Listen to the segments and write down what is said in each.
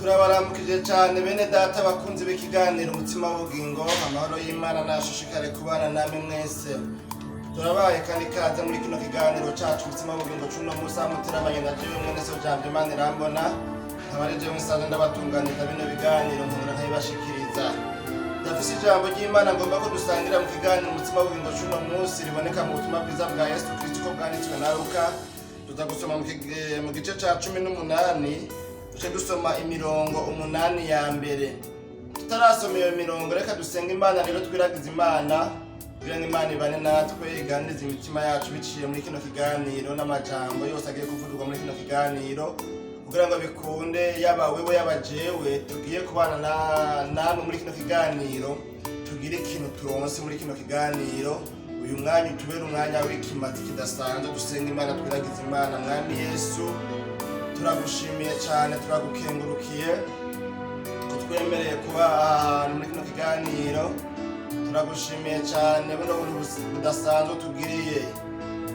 Turabaramukije cyane bene data bakunzi b'ikiganiro Umutsima w'Ubugingo. Amahoro y'Imana nashishikare kubana namwe mwese. Turabaye kandi ikaze muri kino kiganiro cacu Umutsima w'Ubugingo c'uno musi, aho muteramanye na jewe mwene so Jambo Imana irambona, nkaba ari jewe nsanzwe ndabatunganiriza bino biganiro, nkongera nkabibashikiriza. Ndafise ijambo ry'Imana ngomba ko dusangira mu kiganiro Umutsima w'Ubugingo c'uno musi, riboneka mu butumwa bwiza bwa Yesu Kristo ko bwanditswe na Luka. Tuza gusoma mu gice ca 18, duce dusoma imirongo 8 ya mbere. Tutarasoma iyo mirongo, reka dusenga Imana rero, twiragiza Imana kugira ngo Imana ibane natwe, iganirize imitima yacu biciye muri kino kiganiro n'amajambo yose agiye kuvugirwa muri kino kiganiro, kugira ngo bikunde, yaba wewe yaba jewe tugiye kubana namwe muri kino kiganiro, tugire ikintu turonse muri kino kiganiro. Uyu mwanya utubere umwanya w'ikimazi kidasanzwe. Dusenga Imana, twiragiza Imana. Mwami Yesu, turagushimiye cyane, turagukengurukiye kutwemereye kuba ahantu muri kino kiganiro. Turagushimiye cyane buno buntu budasanzwe tugiriye.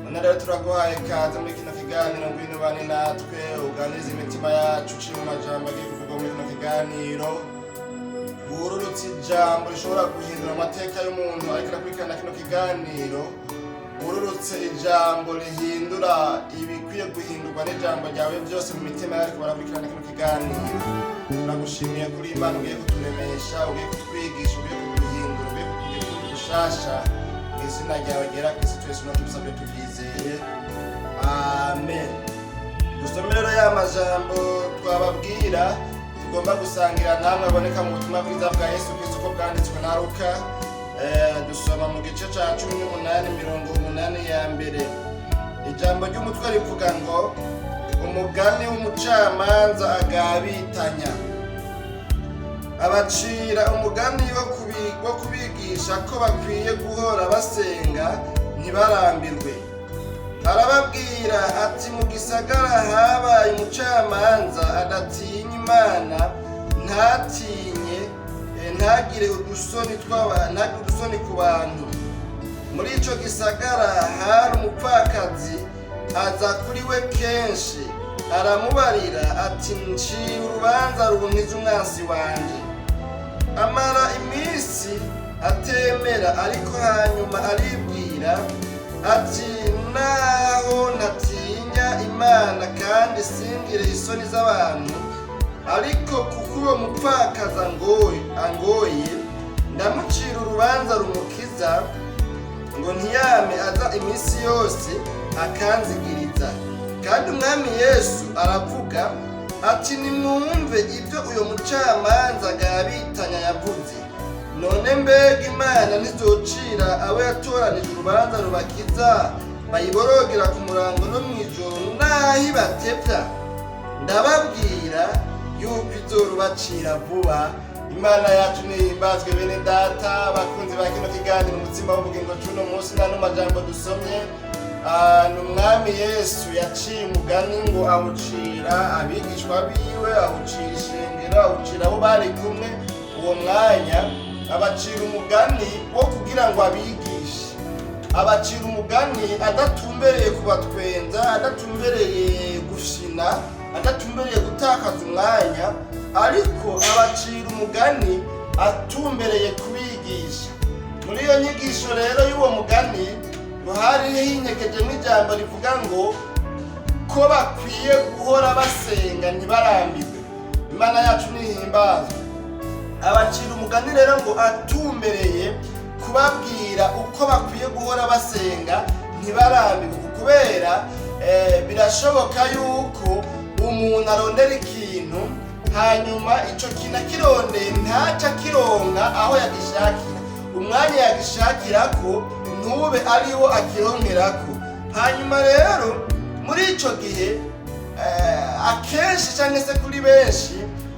None rero turaguhaye ikaze muri kino kiganiro. Ngwino ubane natwe, uganirize imitima yacu uciye mu majambo agiye kuvugwa muri kino kiganiro. Wururutse ijambo rishobora guhindura amateka y'umuntu ariko arakurikirana kino kiganiro. Wururutse ijambo rihindura ibikwiye guhindurwa n'ijambo ryawe byose mu mitima y'ariko barakurikirana kino kiganiro. Turagushimiye kuri Imana ugiye kuturemesha, ugiye kutwigisha, ugiye kuduhindura, ugiye kutugira ukundi gushasha. Mu izina ryawe ryera Kristo twese no tubisabye tubyizeye, amen. Dusome rero ya majambo twababwira tugomba gusangira namwe, aboneka mu butumwa bwiza bwa Yesu Kristo uko bwanditswe na Luka. Dusoma mu gice ca 18, mirongo 8 ya mbere. Ijambo ry'umutwe rivuga ngo: "Umugani w'umucamanza agabitanya." Abacira umugani wo kubigisha ko bakwiye guhora basenga ntibarambirwe. Arababwira ati: "Mu gisagara habaye umucamanza adatinya Imana, ntatinye ntagire udusoni ntagire udusoni ku bantu. Muri ico gisagara hari umupfakazi aza kuri we kenshi, aramubarira ati: 'Ncira urubanza runkiza umwansi wanje.' Amara iminsi atemera, ariko hanyuma aribwira ati: 'Naho ntatinya Imana kandi singire isoni z'abantu, ariko kuko uwo mupfakazi angoye, ndamucira urubanza rumukiza, ngo ntiyame aza iminsi yose akanzigiriza.' Kandi Umwami Yesu aravuga ati: 'Nimwumve ibyo uyu mucamanza agabitanya yavuze. None mbega Imana ntizocira abo yatoranije urubanza rubakiza, bayiborogera ku murango no mu ijoro, n'aho ibatebya? Ndababwira yuko izorubacira vuba.'" Imana yacu nihimbazwe. Bene data bakunzi ba kino kiganiro Umutsima w'Ubugingo c'uno munsi, n'ano majambo dusomye, ni Umwami Yesu yaciye umugani ngo awucira abigishwa biwe, awucira ishengero, awucira abo bari kumwe uwo mwanya. Abacira umugani wo kugira ngo abigishe. Abacira umugani adatumbereye kubatwenza, adatumbereye gufyina, adatumbereye gutakaza umwanya, ariko abacira umugani atumbereye kubigisha. Muri iyo nyigisho rero y'uwo mugani ngo hari hinyegejemo ijambo rivuga ngo ko bakwiye guhora basenga ntibarambirwe. Imana yacu nihimbazwe. Abacira umugani rero ngo atumbereye kubabwira uko bakwiye guhora basenga ntibarambirwe, kubera birashoboka yuko umuntu arondera ikintu, hanyuma ico kintu akirondeye ntaca akironka aho yagishakira. Umwanya yagishakirako ntube ariwo akironkerako. Hanyuma rero muri ico gihe, akenshi cyangwa se kuri benshi,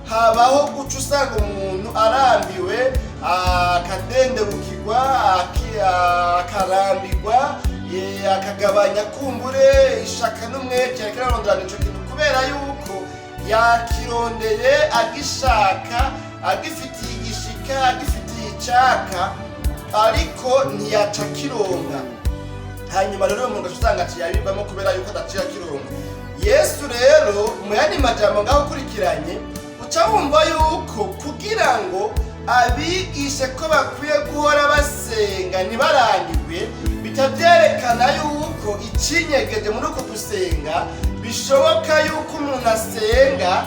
habaho guca usanga umuntu arambiwe, akadendebukirwa, akarambirwa, akagabanya kumbure ishaka n'umwete ariko ararondera ico kintu, kubera yuko yakirondeye agishaka, agifitiye igishika, agifitiye icaka, ariko ntiyaca akironka. Hanyuma rero uwo muntu ugaca usanga aciye abivamo kubera yuko adaciye akironka. Yesu rero mu yandi majambo ngaho ukurikiranye uca Uca wumva yuko kugira ngo abigishe ko bakwiye guhora basenga ntibarangirwe, bitabyerekana yuko icinyegeje muri uko gusenga. Bishoboka yuko umuntu asenga,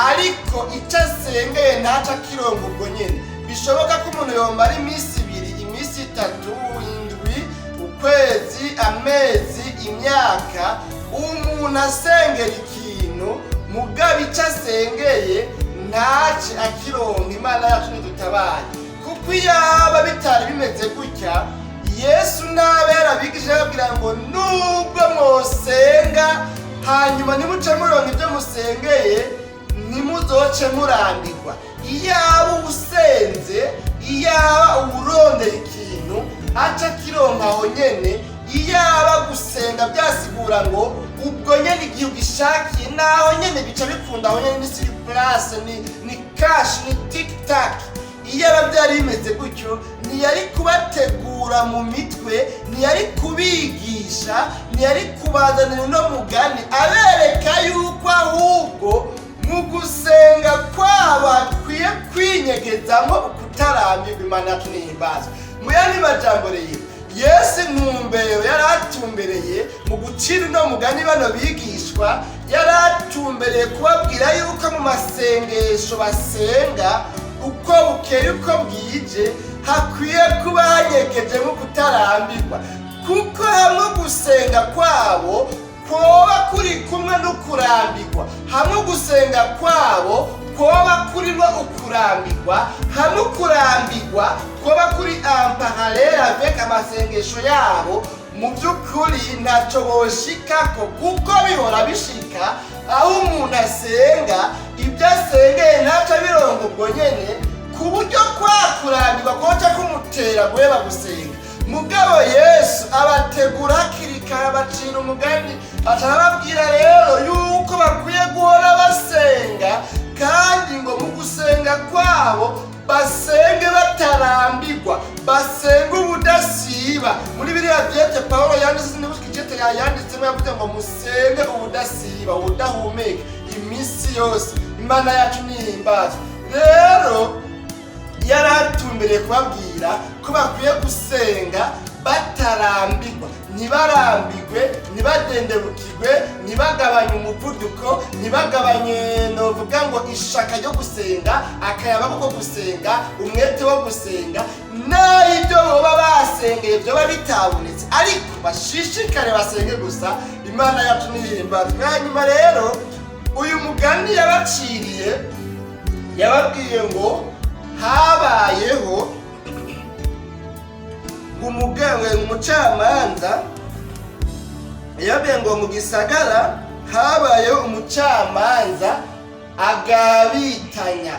ariko icyo asengeye ntaca akironga ubwo nyine. Bishoboka ko umuntu yomara iminsi 2, iminsi 3, indwi, ukwezi, amezi, imyaka, umuntu asengera ikintu, mugabo icyo asengeye ntace akironka. Imana yacu ntidutabaye, kuko iyaba bitari bimeze gutya, Yesu n'abera abigisha babwira ngo: "Nubwo mwosenga, hanyuma ntimuce muronka ibyo musengeye, ntimuzoce murambirwa." Iyaba usenze, iyaba uwurondeye ikintu aca akironka aho nyene, iyaba gusenga byasigura ngo ubwo nyene igihe ugishakiye naho nyene bica bikunda, aho nyene ni sur place, ni cash, ni tic tac, iyaba byari bimeze gutyo, ntiyari kubategura mu mitwe, ntiyari kubigisha, ntiyari kubazanira uno mugani abereka yuko ahubwo mu gusenga kwabo hakwiye kwinyegezamo ukutarambirwa. Imana yacu nihimbazwe. Mu yandi majambo rero, Yesu intumbero yari atumbereye mu gucira uno mugani bano bigishwa, yari atumbereye kubabwira yuko mu masengesho basenga uko bukeye uko bwije hakwiye kuba hanyegejemo kutarambirwa, kuko hamwe gusenga kwabo kwoba kuri kumwe no kurambirwa, hamwe gusenga kwabo kwoba kurimo ukurambirwa, hamwe ukurambirwa kwoba kuri en parallèle avec amasengesho yabo, mu by'ukuri ntacyo boshikako, kuko bihora bishika aho umuntu asenga, ibyo asengeye ntacyo bironga ubwo nyene, ku buryo kwa kurambirwa koca kumutera guheba gusenga. Mugabo Yesu abategura hakiri kare, abacira umugani, atarababwira rero yuko bakwiye guhora basenga, kandi ngo mu gusenga kwabo basenge batarambirwa, basenge ubudasiba. Muri biriya byete Pawulo yanditse, sinibuka icete yanditsemo, yavuze ngo musenge ubudasiba, ubudahumeka, iminsi yose. Imana yacu nihimbazwe. Rero yari atumbereye kubabwira ko bakwiye gusenga batarambirwa, ntibarambirwe, ntibadendebukirwe, ntibagabanye umuvuduko, ntibagabanye, novuga ngo ishaka ryo gusenga, akayabagu ko gusenga, umwete wo gusenga, n'ibyo boba basengeye byoba bitabonetse, ariko bashishikare basenge gusa. Imana yacu nihimbazwe. Hanyuma rero uyu mugani yabaciriye, yababwiye ngo habayeho ngo umugabo, umucamanza, yababwiye ngo mu gisagara habayeho umucamanza agabitanya.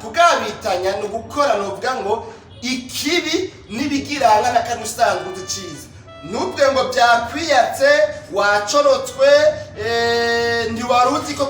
Kugabitanya ni ugukora, ni ukuvuga ngo ikibi n'ibigiranga kandi usanzwe uzi iciza, ntubwe ngo byakwiyatse, wacorotswe, ntiwari uzi ko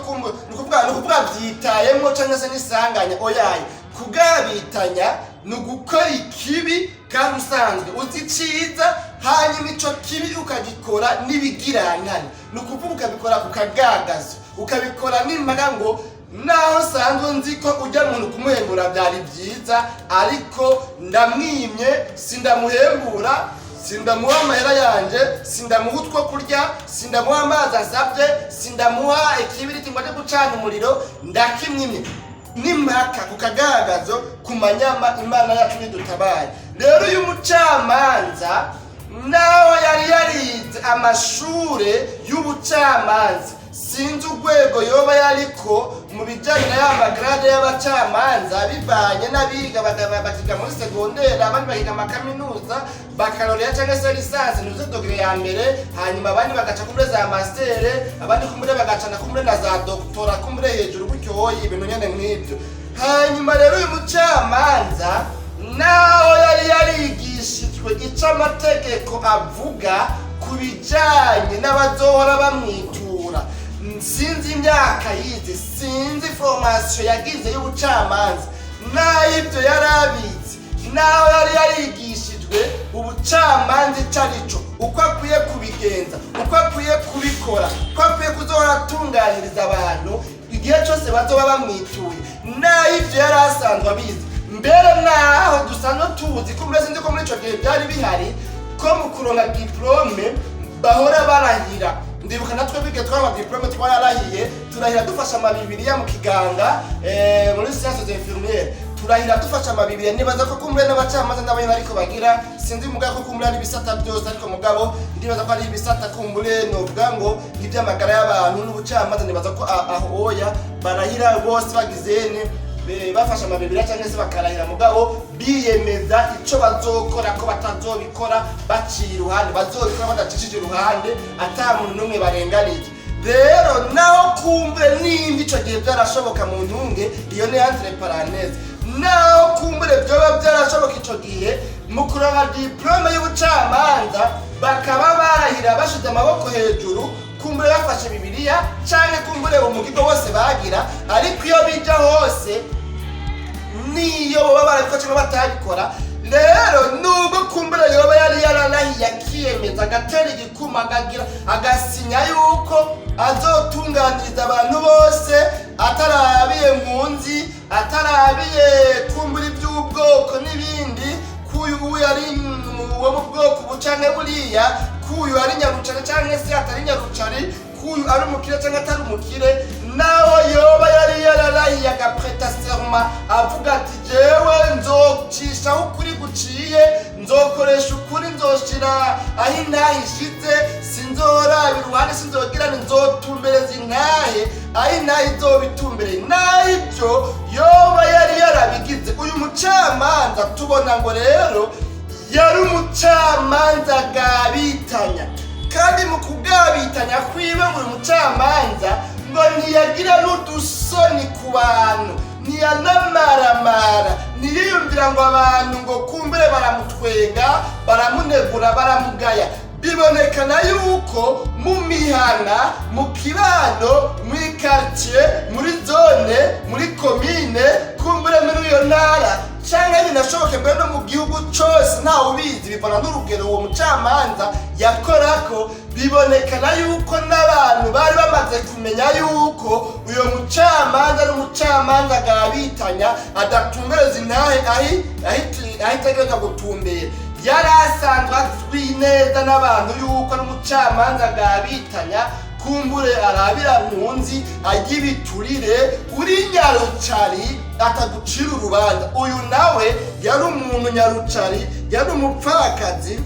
ni ukuvuga byitayemo cyangwa se n'isanganya. Oyaye, kugabitanya ni ugukora ikibi kandi usanzwe uzi iciza, hanyuma ico kibi ukagikora n'ibigirankana, ni ukuvuga ukabikora ku kagagazo, ukabikora n'impaka ngo naho nsanzwe nzi ko ujya muntu kumuhembura byari byiza, ariko ndamwimye, sindamuhembura, sindamuha amahera yanje, sindamuha utwo kurya, sindamuha amazi asabye, sindamuha ikibiriti ngo aje gucana umuriro, ndakimwimye n'impaka, ku kagaragazo, ku manyama. Imana yacu nidutabaye. Rero uyu mucamanza, naho yari yarize amashure y'ubucamanza, sinzi urwego yoba yariko mu bijyanye na ya ma grades y'abacamanza, bivanye n'abiga bakiga muri secondaire, abandi bakiga amakaminuza, baccalauréat cyangwa se licence, nizo degré ya mbere, hanyuma abandi bagaca kumure za master, abandi kumure bagaca na kumure na za doctorat, kumure hejuru gutyo, ibintu nyene nk'ibyo. Hanyuma rero uyu mucamanza, naho yari yarigishijwe icyo amategeko avuga ku bijyanye n'abazohora bamwitura, sinzi imyaka yize, sinzi formation yagize y'ubucamanza, n'aho ibyo yari abizi, n'aho yari yarigishijwe ubucamanza icyo ari cyo, uko akwiye kubigenza, uko akwiye kubikora, uko akwiye kuzohora atunganiriza abantu. Igihe cyose bazoba bamwituye, naho ivyo yari asanzwe abizi, mbere naho dusanzwe tuzi ko, mbese nzi ko muri ico gihe byari bihari ko mu kuronka diplôme bahora barahira. Ndibuka natwe biga twaba diplôme, twararahiye, turahira dufashe amabibiriya mu kiganga, muri sciences infirmières, turahira dufashe amabibiriya. Nibaza ko kumbure n'abacamanza n'abanyene ariko bagira, sinzi mugabo ko kumbure ari ibisata byose, ariko mugabo ndibaza ko ari ibisata kumbure novuga ngo nk'iby'amagara y'abantu n'ubucamanza. Nibaza ko aho oya barahira bose bagizene bafashe amabibiriya cyangwa se bakarahira, mugabo biyemeza ico bazokora, ko batazobikora baciye iruhande, bazobikora badacishije iruhande, ata muntu n'umwe barenganije. Rero naho kumbure nimba ico gihe byarashoboka, mu ntunge iyo ni entre parenthèses, naho kumbure vyoba byarashoboka ico gihe mu kuronka diplôme y'ubucamanza bakaba barahira bashize amaboko hejuru, kumbure bafashe Bibiliya canke kumbure umugigo wose bagira, ariko iyo bija hose, niyo baba barabikora cyangwa batabikora, rero nubwo kumbura yoba yari yararahiye, akiyemeza, agatera igikuma, akagira agasinya yuko azotunganiriza abantu bose atarabiye nkunzi, atarabiye kumbura iby'ubwoko n'ibindi, kuyu uyu ari wo mu bwoko ubu canke buriya, kuyu ari nyarucari canke se atari nyarucari, kuyu ari umukire canke atari umukire, naho yoba yari yararahiye, agaprêta serment, avuga ati: "Jewe nzocishaho ukuri guciye, nzokoresha ukuri, nzoshira aho intahe ishize, sinzoraba iruhande, sinzogira, nzotumbereza intahe aho intahe izoba itumbereye", naho ibyo yoba yari yarabigize, uyu mucamanza tubona ngo rero yari umucamanza agabitanya. Kandi mu kugabitanya kwiwe, ngo uyu mucamanza ngo ntiyagira n'udusoni ku bantu, ntiyanamaramara, ntiyiyumvira ngo abantu ngo kumbure baramutwenga, baramunegura, baramugaya. Bibonekana yuko mu mihana, mu kibano, muri quartier, muri zone, muri komine, kumbure muri iyo ntara, canke binashoboke mbere no mu gihugu cose, ntawe ubizi, bivana n'urugero uwo mucamanza yakorako, bibonekana yuko n'abantu bari bamaze kumenya yuko uyo mucamanza ari umucamanza agabitanya, adatumbereza intahe aho itegerezwa gutumbera. Yari asanzwe azwi neza n'abantu yuko ari umucamanza agabitanya, kumbure arabira nkunzi, ajya ibiturire, uri nyarucari atagucira urubanza. Uyu nawe yari umuntu nyarucari, yari umupfakazi.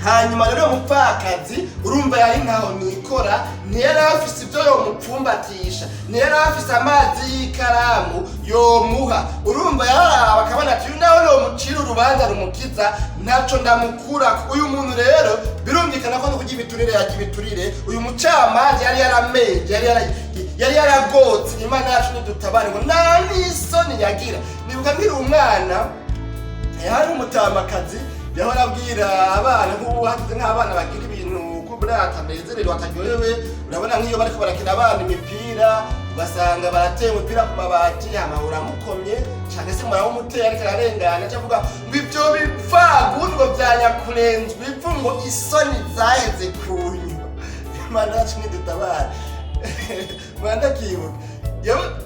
Hanyuma rero uwo mupfakazi, urumva, yari ntaho nikora, ntiyari afise ibyo yomupfumbatisha, ntiyari afise amazi y'ikaramu yomuha. Urumva, yararaba akabona ati: "Uyu nawe yomucira urubanza rumukiza, ntaco ndamukura." Uyu muntu rero birumvikana ko no kurya ibiturire yarya ibiturire. Uyu mucamanza yari yarameje, yari yaragotse. Imana yacu nidutabare. Ngo nta n'isoni yagira. Nibuka nkiri umwana, hari umutamakazi yahora abwira abana, nk'ubu hagize nk'abana bagira ibintu kumbura atanezererwa, ataryohewe. Urabona nk'iyo bariko barakina abana imipira, ugasanga barateye umupira ku mabati, hama uramukomye canke se murawumuteye ariko ararengana, aca avuga ngo: "Ivyo bipfagungo vya nyakurenzwa ivu", ngo isoni zaheze kunyu. Imana yacu nidutabare. Mwandakibuka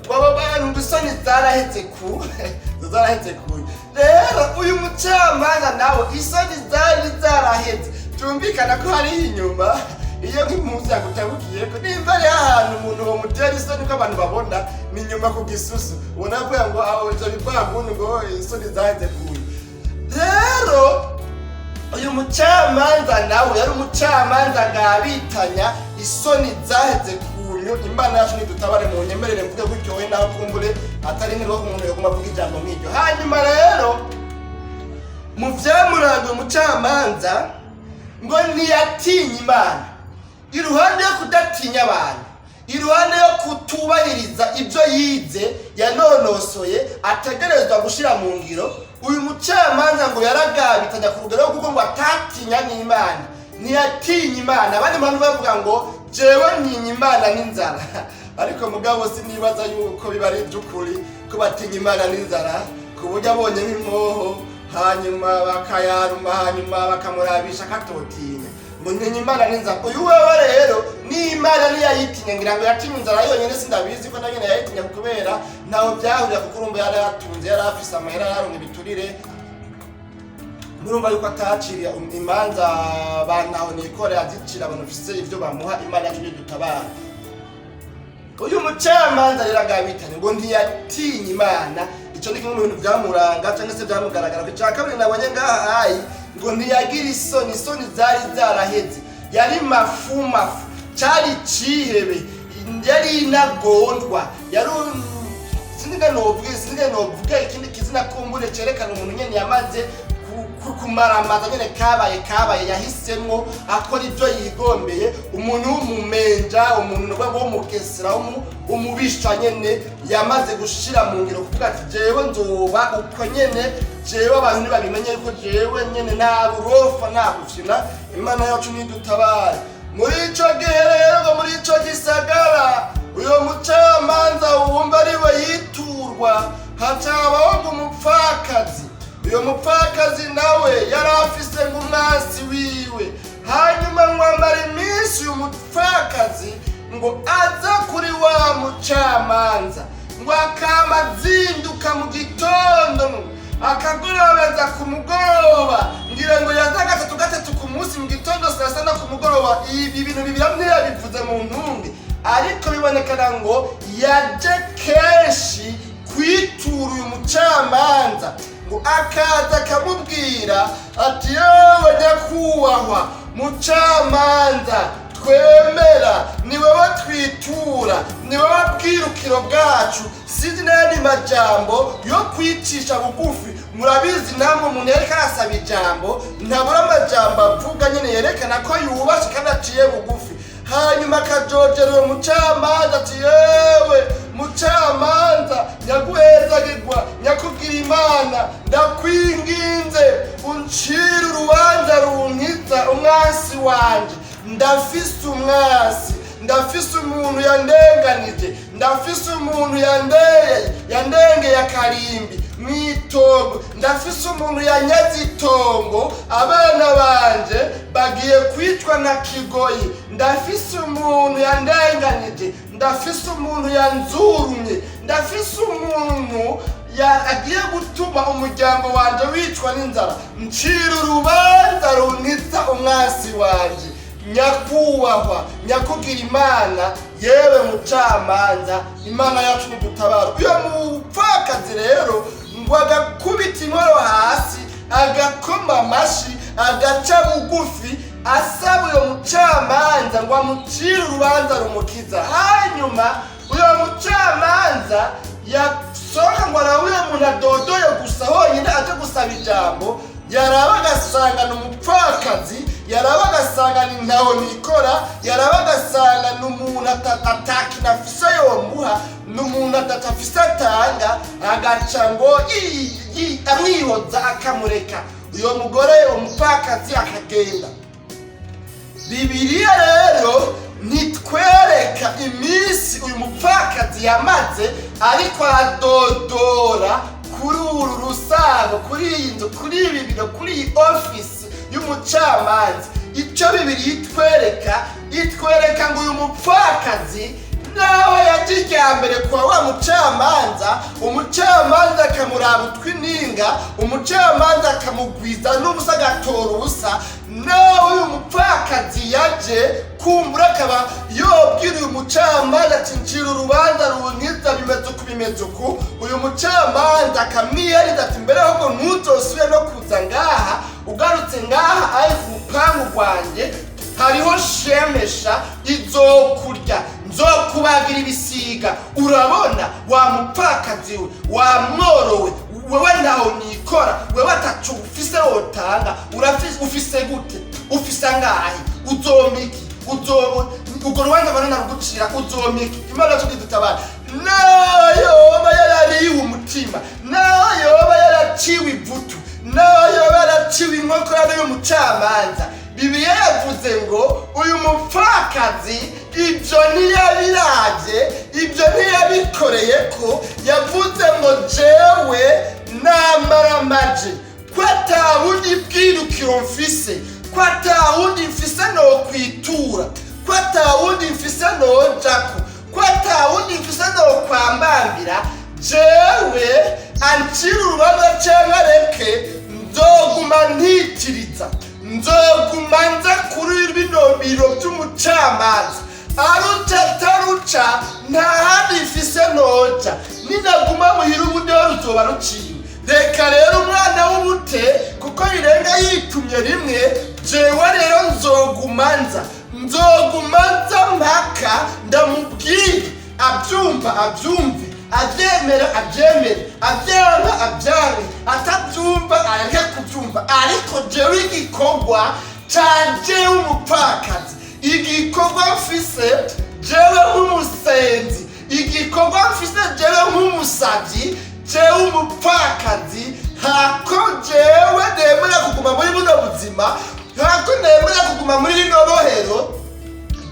baba bantu ngo isoni zaraheze ku. Rero uyu mucamanza nawe isoni zari zaraheze. Byumvikana ko hariho inyuma, iyo nk'impuzu yagutabukiyeko, nimba ari ahantu umuntu bamutera isoni ko abantu babona, ni inyuma ku gisusu. Ubona avuga ngo aho ivyo bivaguni, ngo isoni zaheze kuyu. Rero uyu mucamanza nawe yari umucamanza agabitanya, isoni zaheze kunyu. Imana yacu nidutabare. Mu nyemerere mvuge gutyo, we nawe kumbure atari nk'uko umuntu yoguma avuga ijambo nk'iryo. Hanyuma rero mu vyamuranga, uyu mucamanza ngo ntiyatinya Imana. Iruhande yo kudatinya abantu, iruhande yo kutubahiriza ibyo yize yanonosoye ategerezwa gushyira mu ngiro, uyu mucamanza ngo yaragabitanya ku rugero kuko ngo atatinya n'Imana, ntiyatinya Imana. Abandi bantu bavuga ngo: "Jewe ntinya Imana n'inzara", ariko mugabo sinibaza yuko biba ari iby'ukuri ko batinya Imana n'inzara, ku buryo abonye nk'impoho hanyuma bakayaruma, hanyuma bakamurabisha akatotinya ngo ntinya Imana n'inzara. Uyu wewe rero N'Imana ntiyayitinya, ngira ngo yatinye inzara yonyine, sindabizi ko nayo nyene yayitinya, kubera ntaho byahurira, kuko urumva yari yatunze, yari afise amahera, yaronka ibiturire. Murumva yuko ataciriye imanza bantaho nikore, azicira abantu bafise ivyo bamuha. Imana yacu dutabara. Uyu mucamanza rero agabitanye ngo ntiyatinya Imana. Ico ni kimwe mu bintu byamuranga cyangwa se byamugaragara. Ku cya kabiri nabonye ngaha ayi, ngo ntiyagira isoni, isoni zari zaraheze, yari mafu mafu, cari cihebe, yari inagondwa, yari sinzi novuga ikindi kizina kumbure cerekana umuntu nyene yamaze kumaramaza nyene, kabaye kabaye, yahisemwo akora ibyo yigombeye, umuntu w'umumenja, umuntu nukuvuga ngo w'umukesera, umubisha nyene, yamaze gushira mu ngiro kuvuga ati: "Jewe nzoba uko nyene, jewe abantu ntibabimenye yuko jewe nyene nta burofa, nta gufyina." Imana yacu nidutabare. Muri ico gihe rero, ngo muri ico gisagara, uyo mucamanza wumva ariwe yiturwa, hacabaho ngo umupfakazi. Uyo mupfakazi nawe yari afise ngo umwansi wiwe. Hanyuma ngo amara iminsi uyu mupfakazi ngo aza kuri wa mucamanza, ngo akama azinduka mu gitondo, akagorobeza ku mugoroba. Ngira ngo yaza gatatu gatatu ku munsi, mu gitondo, saa sita no ku mugoroba. Ibi bintu bibiri ntiyabivuze mu ntunge, ariko bibonekana ngo yaje kenshi kwitura uyu mucamanza, ngo akaza akamubwira ati: "Yewe nyakubahwa mucamanza twemera, ni wowe twitura, ni wowe bwirukiro bwacu." Sinzi n'ayandi majambo yo kwicisha bugufi. Murabizi namwe, umuntu yariko arasaba ijambo ntabura amajambo avuga nyene yerekana ko yubashe kandi aciye bugufi. Hanyuma akajojera uwo mucamanza ati: "Yewe mucamanza nyaguhezagirwa, nyakugira Imana, ndakwinginze uncire urubanza runkiza umwansi wanje. Ndafise umwansi, ndafise umuntu yandenganije, ndafise umuntu yandeye, yandengeye akarimbi mw'itongo, ndafise umuntu yanyaze itongo, abana banje bagiye kwicwa na kigoyi, ndafise umuntu yandenganije, ndafise umuntu yanzurumye, ndafise umuntu agiye gutuma umuryango wanje wicwa n'inzara. Ncira urubanza runkiza umwansi wanje, nyakubahwa nyakugira Imana, yewe mucamanza." Imana yacu nidutabara. Uyo mupfakazi rero ngo agakubita inkoro hasi, agakoma amashi, agaca bugufi, asaba uyo mucamanza ngo amucire urubanza rumukiza. Hanyuma uyo mucamanza yasohoka ngo arabe uyo muntu adodoye gusa honyine aje gusaba ijambo, yaraba agasanga ni umupfakazi, yaraba agasanga ni ntaho nikora, yaraba agasanga ni umuntu atakintu afise yomuha, ni umuntu adafise atanga, agaca ngo amwihoza, akamureka uyo mugore, umupfakazi akagenda. Bibiliya rero ntitwereka iminsi uyu mupfakazi yamaze ariko aradodora kuri uru rusango, kuri iyi nzu, kuri ibi biro, kuri iyi ofisi y'umucamanza. Icyo Bibiliya itwereka, itwereka ngo uyu mupfakazi nawe yaje irya mbere kwa wa mucamanza, umucamanza akamuraba utwi ninga, umucamanza akamugwiza n'ubusa, agatora ubusa. Nawe uyu mupfakazi yaje kumbura akaba yobwira uyu mucamanza ati: "Ncira urubanza runkiza, bimeze uku, bimeze uku." Uyu mucamanza akamwiyariza ati: "Mbere ahubwo ntuzosubire no kuza ngaha. Ugarutse ngaha ari ku rupangu rwanjye, hariho shemesha izokurya, nzokubagira ibisiga. Urabona wa mupfakazi we, wa mworowe wewe, ntaho nikora wewe, ataco ufise wotanga. Urafise, ufise gute? Ufise angahe? Uzomiki? Uzo urwo rubanza mbona narugucira, uzomiki?" Imana yacu nidutabara. Nayo yoba yarariwe umutima, nayo yoba yaraciwe ivutu, nayo yoba yaraciwe inkokora y'umucamanza, Bibiliya yavuze ngo uyu mupfakazi ibyo ntiyabirabye, ibyo ntiyabikoreye, ko yavuze ngo: "Jewe namaramaje, ko atawundi bwirukiro mfise, ko atawundi mfise nokwitura, ko Ko atawundi mfise nojako, ko atawundi mfise nokwambambira, jewe ancira urubanza canke areke, nzoguma ntitiriza, nzoguma nza kuri bino biro vy'umucamanza. Aruca ataruca, nta handi mfise noja. Ninaguma muhira, ubudeho ruzoba ruciwe. Reka rero umwana w'ubute, kuko birenga yitumye rimwe. Jewe rero nzoguma nza, nzoguma nza mpaka ndamubwire. Abyumva abyumve, abyemera abyemere, abyanga abyange, atabyumva areke kubyumva. Ariko jewe igikorwa canje w'umupfakazi, igikorwa mfise jewe nk'umusenzi, igikorwa mfise jewe nk'umusavyi, jewe umupfakazi, ntako jewe nemera kuguma muri buno buzima, ntako nemera kuguma muri rino bohero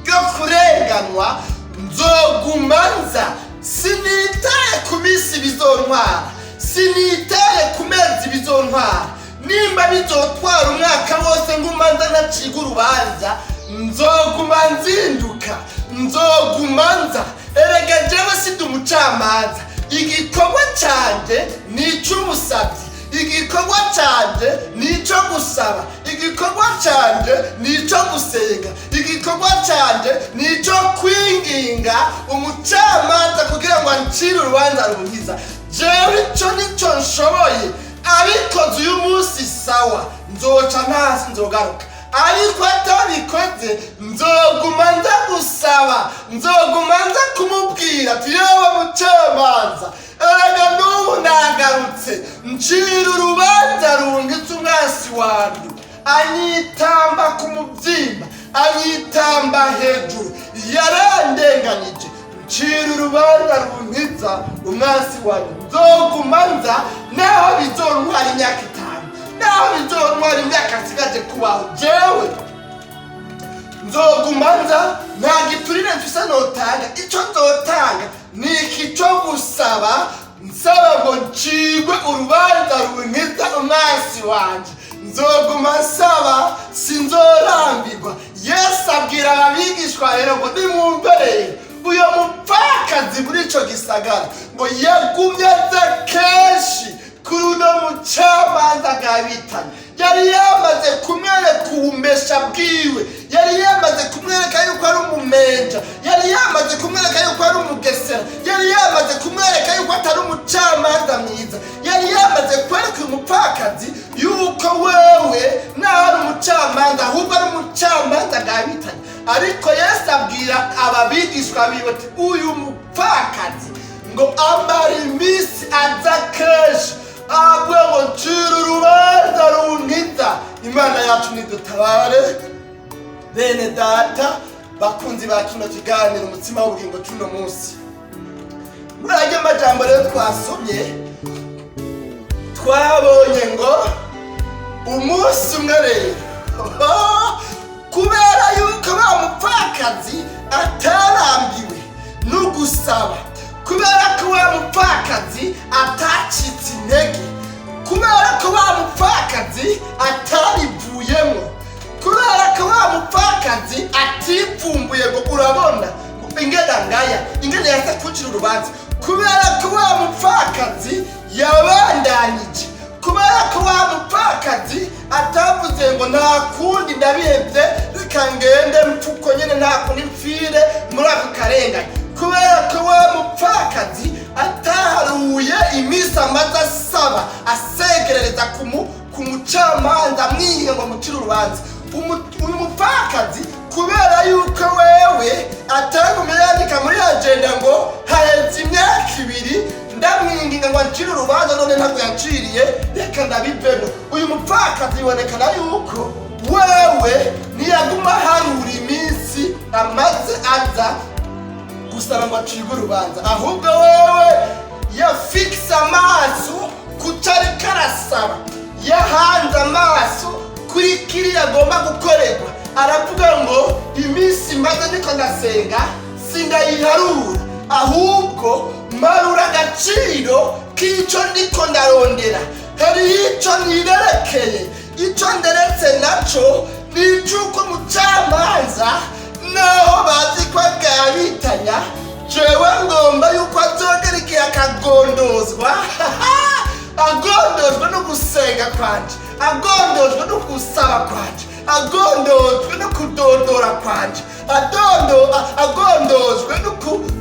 ryo kurenganwa. Nzoguma nza, sinitaye ku minsi bizontwara, sinitaye ku mezi bizontwara. Nimba bizotwara umwaka wose nguma nza ntaciga urubanza, nzoguma nzinduka, nzoguma nza. Erega jewe sindi umucamanza. Igikorwa canje ni ic'umusabyi, igikorwa canje ni ico gusaba, igikorwa canje ni ico gusenga, igikorwa canje ni ico kwinginga umucamanza kugira ngo ancire urubanza runkiza. Jewe ico nico nshoboye. Abikoze uyu munsi, sawa, nzoca ntasi, nzogaruka. Ariko atabikoze, nzoguma nza gusaba, nzoguma nza kumubwira ati: "Yewe mucamanza, erega n'ubu nagarutse, ncira urubanza rungitse umwansi wanjye. Anyitamba ku mubyimba, anyitamba hejuru, yarandenganije. Ncira urubanza runkiza umwansi wanjye." Nzoguma nza naho bizontwara imyaka 5, naho bizontwara imyaka nsigaje kubaho, jewe nzoguma nza. Nta giturire mfise notanga. Ico nzotanga ni iki co gusaba, nsaba ngo ncigwe urubanza runkiza umwansi wanje. Nzoguma nsaba, sinzorambirwa. Yesu abwira ababigishwa rero ngo: "Nimwumve rero, uyo mupfakazi muri ico gisagara ngo yagumye aza kenshi kuri uno mucamanza bwabitanye. Yari yamaze kumwereka ubumesha bwiwe, yari yamaze kumwereka yuko ari umumenja, yari yamaze kumwereka yuko ari umugesera, yari yamaze kumwereka yuko atari umucamanza mwiza, yari yamaze kwereka uyu mupfakazi yuko wewe naho ari umucamanza, ahubwo ari umucamanza bwabitanye." Ariko Yesu abwira ababigishwa biwe ati: "Uyu mupfakazi ngo amara iminsi aza kenshi, avuga ngo ncira urubanza runkiza." Imana yacu nidutabare. Bene data bakunzi ba kino kiganiro Umutsima w'Ubugingo cy'uno munsi, muri ayo majambo rero twasomye, twabonye ngo umunsi umwe rero, kubera yuko ba mupfakazi atarambiwe no gusaba, kubera ko wa mupfakazi atacitse intege, kubera ko wa mupfakazi atarivuyemo, kubera ko wa mupfakazi ativumbuye ngo urabona ngo ingena ngaya ingene yasa kuncira urubanza, kubera ko wa mupfakazi yabandanije, kubera ko wa mupfakazi atavuze ngo nta kundi, ndabihebye, reka ngende mpfuko nyene, nta kundi mpfire muri ako karengane, kubera ko wa mupfakazi ataharuye iminsi amaze asaba, asegerereza ku mucamanza, amwinginga ngo amucire urubanza, uyu mupfakazi, kubera yuko wewe atagumye yandika muri agenda ngo haheze imyaka 2 ndamwinginga ngo ancire urubanza, none ntabwo yanciriye, reka ndabivemo, uyu mupfakazi bibonekana yuko wewe ntiyaguma aharura iminsi amaze aza gusaba ngo acirwe urubanza, ahubwo wewe yafikise amaso kuco ariko arasaba, yahanze amaso kuri kiriya agomba gukorerwa. Aravuga ngo: "Iminsi maze ndiko ndasenga sindayiharura, ahubwo mparura agaciro k'ico ndiko ndarondera. Hariho ico nirerekeye, ico nderetse naco ni icuko umucamanza." Naho bazi ko agabitanya, jewe ngomba yuko azogera igihe akagondozwa, agondojwe no gusenga kwanje, agondojwe no gusaba kwanje, agondojwe no kudondora kwanje, agondojwe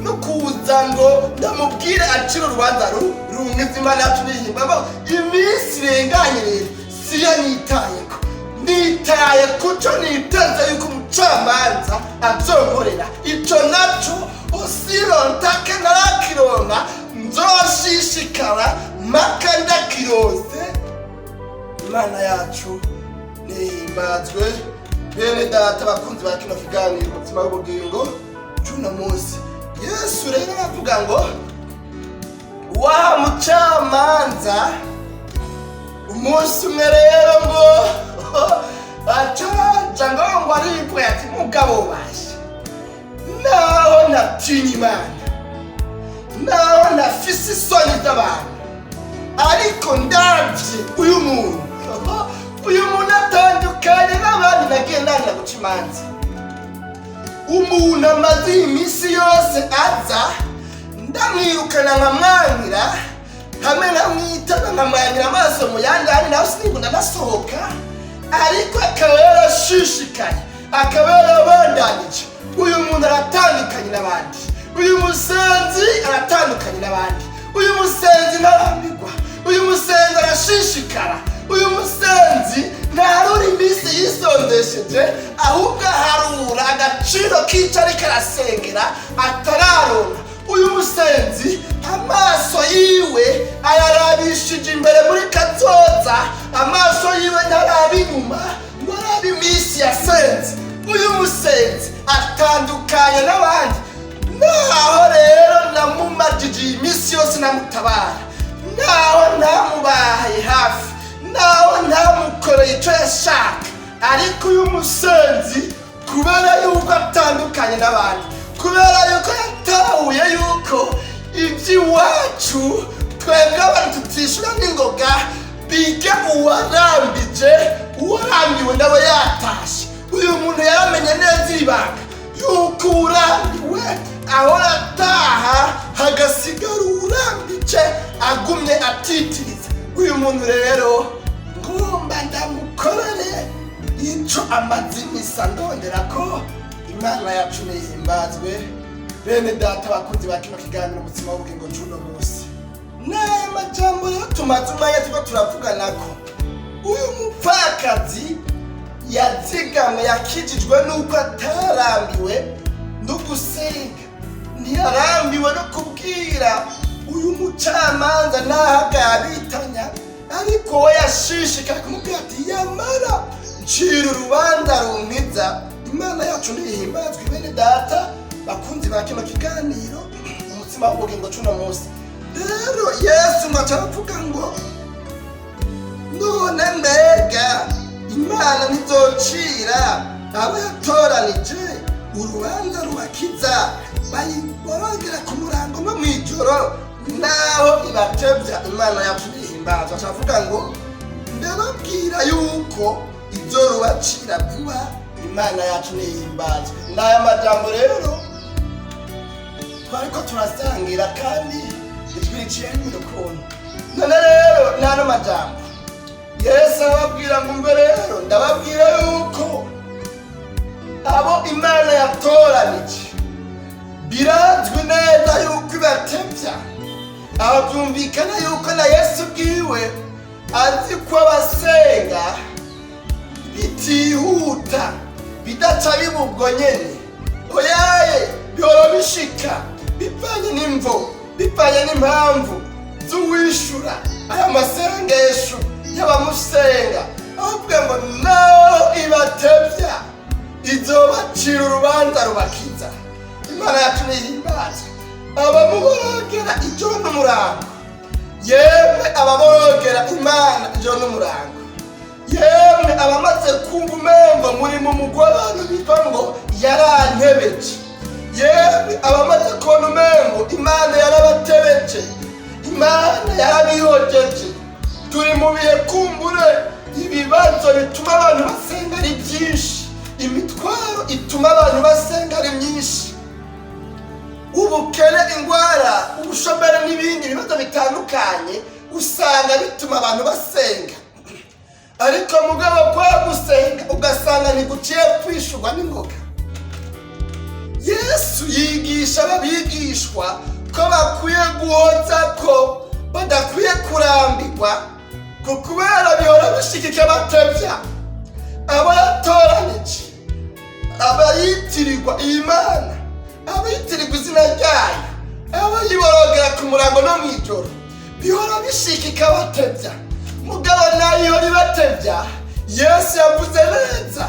no kuza ngo ndamubwire acire urubanza rumwiza. Imana yacu nihimbamo. Iminsi irenganye rero siyo nitayeko, nitaye kuco niteze yuko umucamanza azonkorera. Ico naco usirontake narakironka, nzoshishikara mpaka ndakirose. Imana yacu nihimbazwe. Bene data, bakunzi ba kino kiganiro Umutima w'Ubugingo c'uno munsi, Yesu rero aravuga ngo wa mucamanza umunsi umwe rero ngo acaja ngo aribwe ati: "Mugabo bashe, naho ntatinya Imana, naho ntafise isoni z'abantu, ariko ndavye uyu muntu, uyu muntu atandukanye n'abandi nagiye ndangira guca imanza. Umuntu amaze iyi minsi yose aza, ndamwirukana nkamwangira, hamwe nkamwitaba nkamwangira amaso mu yandi ahandi nawe sinibona ndasohoka, ariko akaba yarashishikaye, akaba yarabandanije. Uyu muntu aratandukanye n'abandi, uyu musenzi aratandukanye n'abandi. Uyu musenzi ntarambirwa, uyu musenzi arashishikara, uyu musenzi ntarura iminsi yisondesheje, ahubwo aharura agaciro k'icyo ariko arasengera atararonka. Uyu musenzi amaso yiwe ayarabishije imbere muri kazoza, amaso yiwe ntaraba inyuma ngo arabe iminsi yasenze. Uyu musenzi atandukanye n'abandi. Naho rero namumajije iyi minsi yose namutabara, naho ntamubaye hafi, naho ntamukoreye icyo yashaka, ariko uyu musenzi, kubera yuko atandukanye n'abandi, kubera yuko yatahuye yuko iby'iwacu twebwe abantu tutishura n'ingoga, bijya uwarambije, uwarambiwe nawe yatashe. Uyu muntu yaramenye neza iri banga yuko urambiwe ahora ataha, hagasigara uwurambije agumye atitiriza. Uyu muntu rero ngomba ndamukorere ico amaze imisa ndondera ko." Imana yacu nihimbazwe. Bene data, bakunzi ba kino kiganiro Umutsima w'Ubugingo c'uno munsi, n'aya majambo rero tumaze umwanya turiko turavugana ko uyu mupfakazi yazigamwe, yakijijwe n'uko atarambiwe no gusenga, ntiyarambiwe no kubwira uyu mucamanza n'aho agabitanya, ariko we yashishikara kumubwira ati: "Yamara ncira urubanza runkiza." Imana yacu ntihimbazwe. Bene data, bakunzi ba kino kiganiro Umutsima w'Ubugingo c'uno munsi rero, Yesu ngo aca aravuga ngo: "None mbega Imana ntizocira abo yatoranije urubanza rubakiza, bayiborogera ku murango no mw'ijoro, naho ibatevya?" Imana yacu nihimbazwa. Aca ngo: "Ndababwira yuko izorubacira vuba." Imana yacu nihimbazwe. N'aya majambo rero twariko turasangira, kandi ijwi riciye rimwe ukuntu. None rero n'ano majambo Yesu ababwira ngo: "Umve rero, ndababwira yuko abo Imana yatoranije birazwi neza yuko ibatevya." Aho byumvikana yuko na Yesu ubwiwe azi ko abasenga bitihuta, bidaca biba ubwo nyene. Oyaye, bihora bishika bivanye n'imvo, bivanye n'impamvu z'uwishura aya masengesho y'abamusenga. Ahubwo ngo naho ibatevya, izobacira urubanza rubakiza. Imana yacu nihimbazwe. Abamuborogera ijoro n'umurango, yemwe ababorogera Imana ijoro n'umurango, yemwe abamaze kumva umengo muri mu mugwi w'abantu bitwa ngo yarantebeje, yemwe abamaze kubona umengo Imana yarabatebeje, Imana yarabihojeje. Turi mu bihe kumbure ibibazo bituma abantu basenga ari byinshi. Imitwaro ituma abantu basenga ari myinshi: ubukene, ingwara, ubushomeri n'ibindi bibazo bitandukanye. Usanga bituma abantu basenga, ariko mugabo kwa gusenga ugasanga ntiguciye kwishurwa n'ingoga. Yesu yigisha ababigishwa ko bakwiye guhoza, ko badakwiye kurambirwa, ku kubera bihora bishikika batevya abo yatoranije, abayitirirwa Imana, abayitirirwa izina ryayo, abayiborogera ku murango no mw'ijoro. Bihora bishika ikabatevya, mugabo nayo ihora ibatevya. Yesu yavuze neza,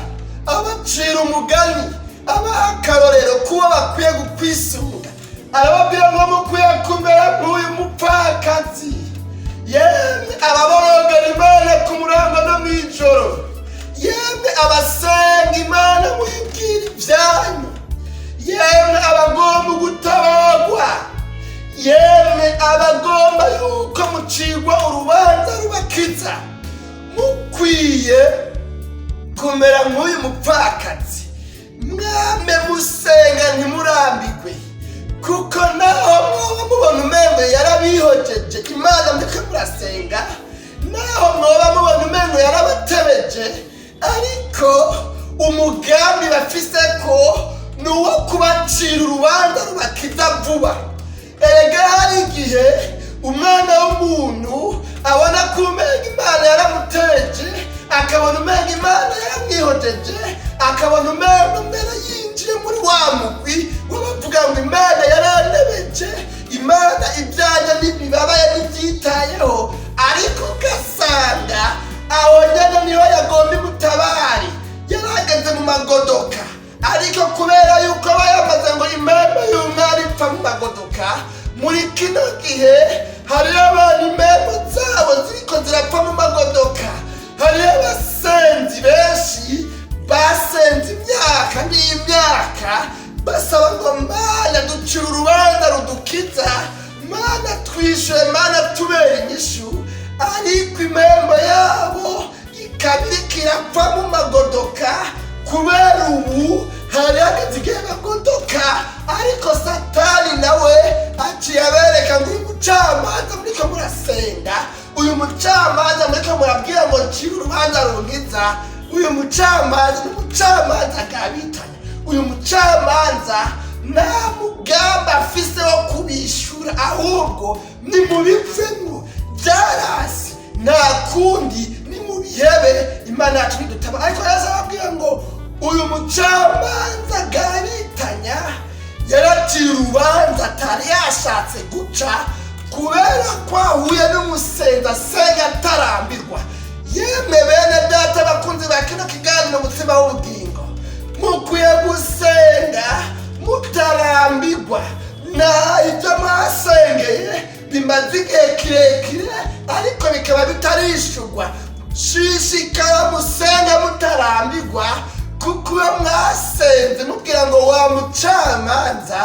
abacira umugani, abaha akarorero kuba bakwiye gukwisunga. Arababwira ngo mukwiye kumera nk'uyu mupfakazi. Yemwe ababorogera Imana ku murango no mw'ijoro, yemwe abasenga Imana muyibwira ibyanyu, yemwe abagomba gutabagwa, yemwe abagomba yuko mucigwa urubanza rubakiza, mukwiye kumera nk'uyu mupfakazi. Mwame musenga ntimurambigwe, kuko naho mwoba mubona umengo yarabihojeje Imana muriko murasenga, naho mwoba mubona umengo yarabatebeje, ariko umugambi bafise ko ni uwo kubacira urubanza rubakiza vuba. Erega hari igihe umwana w'umuntu abona ko umenga Imana yaramuteje, akabona umenga Imana yaramwihojeje, akabona umenga mbere yinjiye muri wa mugwi w'abavuga ngo Imana yarantebeje, Imana ibyanjye ntibibabaye, ntibyitayeho, ariko ugasanga aho nyene niho yagomba imutabari. Yarageze mu magodoka, ariko kubera yuko bayamaze ngo impembe y'umwari ipfa mu magodoka, muri kino gihe hariyo abantu impembe zabo ziriko zirapfa mu magodoka. Hariyo abasenzi benshi basenze imyaka n'imyaka basaba ngo Mana ducira urubanza rudukiza, Mana twishure, Mana tubera inyishu, ariko impembo yabo ikaba iriko irapfa mu magodoka. Kubera ubu hari hageze igihe bagodoka, ariko Satani nawe aciye abereka ngo uyu mucamanza muriko murasenga, uyu mucamanza muriko murabwira ngo ncire urubanza runkiza, uyu mucamanza ni umucamanza agabitanya. Uyu mucamanza nta mugambi afise wo kubishura, ahubwo ni mubivemwo, byarasi, nta kundi, ni mubihebe, Imana yacu nidutaba. Ariko Yesu arababwira ngo uyu mucamanza agabitanya yaraciye urubanza atari yashatse guca, kubera ko ahuye n'umusenzi asenga atarambirwa. Yemwe bene data bakunzi ba kino kiganiro Umutsima w'Ubugingo, mukwiye gusenga mutarambirwa. Na ibyo mwasengeye bimaze igihe kirekire ariko bikaba bitarishurwa, shishikara musenga mutarambirwa, kuko iyo mwasenze mubwira ngo wa mucamanza,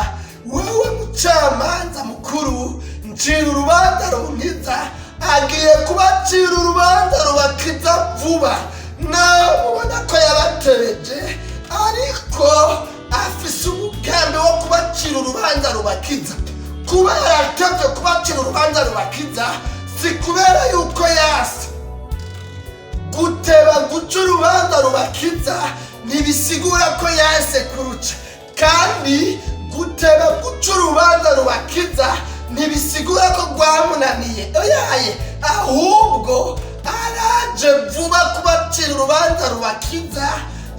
wewe mucamanza mukuru, ncira urubanza runkiza, agiye kubacira urubanza rubakiza vuba. Nawe mubona ko yabatebeje, ariko afise umugambi wo kubacira urubanza rubakiza. Kuba yaratevye kubacira urubanza rubakiza si kubera yuko yasi guteba guca urubanza rubakiza, ntibisigura ko yanse kuruca, kandi guteba guca urubanza rubakiza ntibisigura ko rwamunaniye. Oyaye, ahubwo araje vuba kubacira urubanza rubakiza.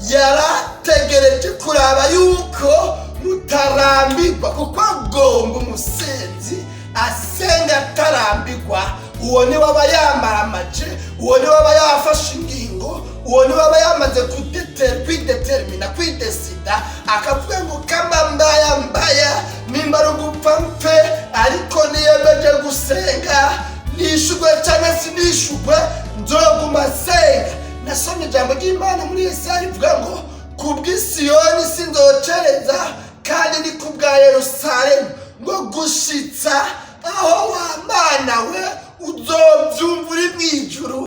Yarategereje kuraba yuko mutarambirwa, kuko agomba umusenzi asenga atarambirwa. Uwo niwe aba yamaramaje, uwo niwe aba yafashe ingingo, uwo niwe aba yamaze kwidetermina, kwidesida, akavuga ngo kama mbaya mbaya, nimba ari ugupfa mpfe, ariko niyemeje gusenga, nishugwe cyangwa sinishugwe, nzoguma senga. Nasomye ijambo ry'Imana muri Yesaya rivuga ngo kubw'Isiyoni sinzocereza, kandi ni kubwa Yerusalemu, ngo gushitsa aho wa Mana we uzobyumva uri mu ijuru.